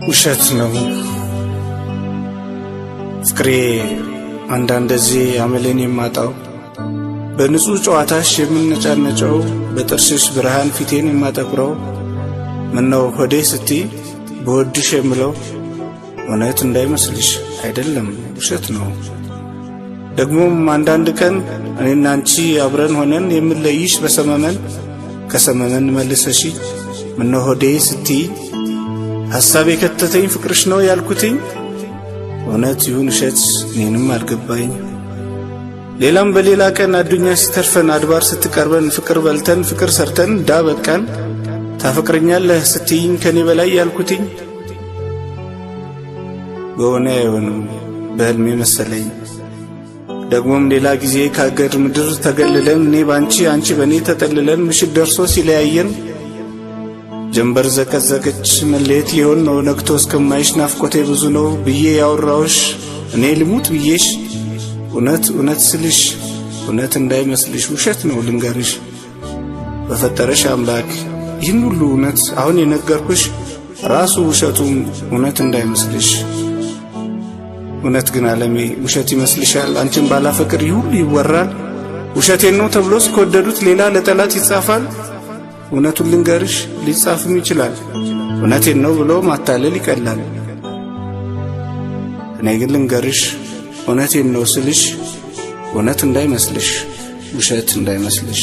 ውሸት ነው ፍቅሬ። አንዳንደዜ አመሌን የማጣው፣ በንጹሕ ጨዋታሽ የምነጫነጨው፣ በጥርስሽ ብርሃን ፊቴን የማጠቁረው፣ ምነው ሆዴ ስትይ በወድሽ የምለው እውነት እንዳይመስልሽ፣ አይደለም፣ ውሸት ነው። ደግሞም አንዳንድ ቀን እኔና አንቺ አብረን ሆነን የምለይሽ በሰመመን፣ ከሰመመን መልሰሽ ምነው ሆዴ ስትይ ሐሳብ የከተተኝ ፍቅርሽ ነው ያልኩትኝ እውነት ይሁን ውሸት እኔንም አልገባኝ። ሌላም በሌላ ቀን አዱኛ ሲተርፈን፣ አድባር ስትቀርበን፣ ፍቅር በልተን ፍቅር ሰርተን እንዳበቃን ታፈቅረኛለህ ስትይኝ ከኔ በላይ ያልኩትኝ በእውኔ አይሆንም፣ በሕልሜ መሰለኝ። ደግሞም ሌላ ጊዜ ከአገር ምድር ተገልለን፣ እኔ ባንቺ አንቺ በእኔ ተጠልለን፣ ምሽት ደርሶ ሲለያየን፣ ጀንበር ዘቀዘቀች፣ መለየት ሊሆን ነው፣ ነግቶ እስከማይሽ ናፍቆቴ ብዙ ነው ብዬ ያወራውሽ፣ እኔ ልሙት ብዬሽ፣ እውነት እውነት ስልሽ እውነት እንዳይመስልሽ፣ ውሸት ነው ልንገርሽ። በፈጠረሽ አምላክ ይህን ሁሉ እውነት አሁን የነገርኩሽ ራሱ ውሸቱም እውነት እንዳይመስልሽ። እውነት ግን ዓለሜ ውሸት ይመስልሻል? አንቺን ባላፈቅር ይህ ሁሉ ይወራል? ውሸቴን ነው ተብሎስ ከወደዱት ሌላ ለጠላት ይጻፋል? እውነቱን ልንገርሽ፣ ሊጻፍም ይችላል። እውነቴን ነው ብሎ ማታለል ይቀላል። እኔ ግን ልንገርሽ፣ እውነቴን ነው ስልሽ እውነት እንዳይመስልሽ፣ ውሸት እንዳይመስልሽ።